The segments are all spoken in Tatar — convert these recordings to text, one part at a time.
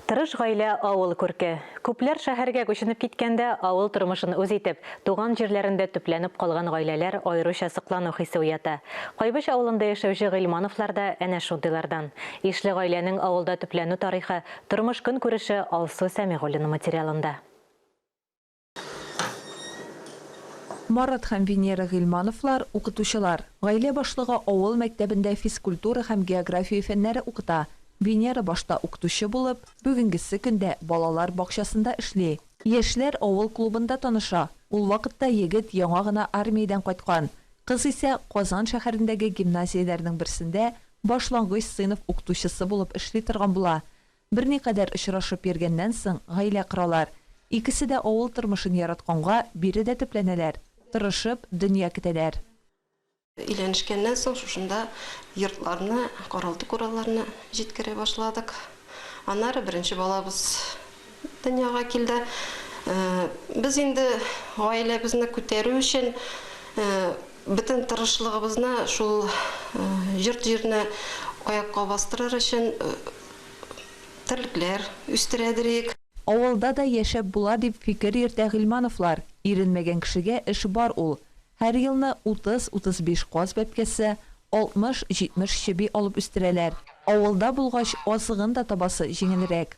Тырыш гаилә, авыл күрке. Күпләр шәһәргә күченеп киткәндә, авыл тормышын үз итеп, туган җирләрендә төпләнеп калган гаиләләр аеруча соклану хисе уята. Кайбыч авылында яшәүче Гыйльмановлар да әнә шундыйлардан. Ишле гаиләнең авылда төпләнү тарихы, тормыш-көнкүреше Алсу Сәмигуллина материалында. Марат һәм Венера Гыйльмановлар, укытучылар. Гаилә башлыгы авыл мәктәбендә физкультура һәм география фәннәре укыта. Венера башта укытучы булып, бүгенгесе көндә балалар бакчасында эшли. Яшьләр авыл клубында таныша. Ул вакытта егет яңа гына армиядән кайткан. Кыз исә Казан шәһәрендәге гимназияләрнең берсендә башлангыч сыйныф укытучысы булып эшли торган була. Берникадәр очрашып йөргәннән соң, гаилә коралар. Икесе дә авыл тормышын яратканга, биредә төпләнәләр, тырышып, дөнья көтәләр. Өйләнешкәннән соң шушында йортларны, каралты-кураларны җиткерә башладык. Аннары беренче балабыз дөньяга килде. Без инде гаиләбезне күтәрү өчен бөтен тырышлыгыбызны шул йорт-җирне аякка бастырыр өчен Терлекләр үстерәдер идек. Авылда да яшәп була дип фикер йөртә Гыйльмановлар. Иренмәгән кешегә эш бар ул. Һәр елны 30-35 каз бәбкәсе, 60-70 чеби алып үстерәләр. Авылда булгач, азыгын да табасы җиңелрәк.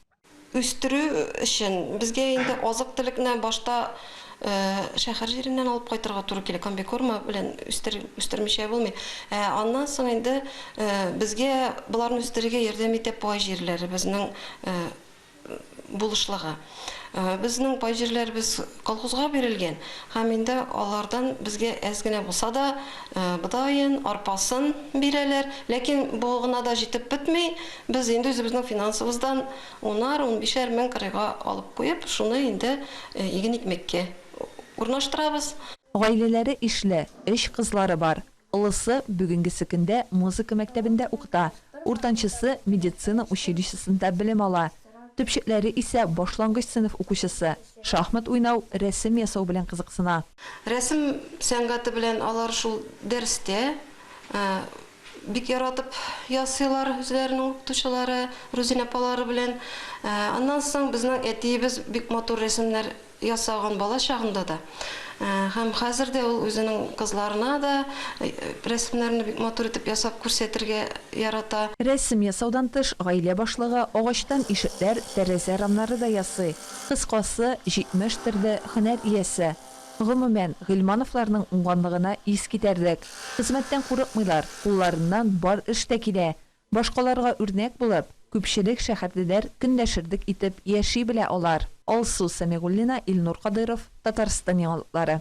Үстерү өчен безгә инде азык-төлекне башта шәһәр җиреннән алып кайтырга туры килә, комбикорма белән үстермичә булмый. Ә аннан соң инде безгә боларны үстерергә ярдәм итә пай җирләребезнең булышлыгы. Безнең пай җирләребез колхозга бирелгән һәм инде алардан безгә әз генә булса да бодаен, арпасын бирәләр. Ләкин бу гына да җитеп бетми. Без инде үзебезнең финансыбыздан унар, унбишәр мең кырыйга алып куеп, шуны инде иген икмәккә урнаштырабыз. Гаиләләре ишле, өч кызлары бар. Олысы бүгенгесе көндә музыка мәктәбендә укыта, уртанчысы медицина училищесында белем ала. Төпчекләре исә башлангыч сыйныф укучысы, шахмат уйнау, рәсем ясау белән кызыксына. Рәсем сәнгате белән алар шул дәрестә бик яратып ясыйлар үзләренең укытучылары Рузинә апалары белән. Аннан соң безнең әтиебез бик матур рәсемнәр ясаган бала чагында да. Һәм хәзер дә ул үзенең кызларына да рәсемнәрне бик матур итеп ясап күрсәтергә ярата. Рәсем ясаудан тыш, гаилә башлыгы агачтан ишекләр, тәрәзә рамнары да ясый. Кыскасы, 70 төрле һөнәр иясе. Гомумән, Гыйльмановларның уңганлыгына ис китәрлек. Хезмәттән курыкмыйлар, кулларыннан бар эш тә килә. Башкаларга үрнәк булып, күпчелек шәһәрлеләр көнләшердек итеп яши белә алар. Алсу Сәмигуллина, Илнур Кадыйров, Татарстан яңалыклары.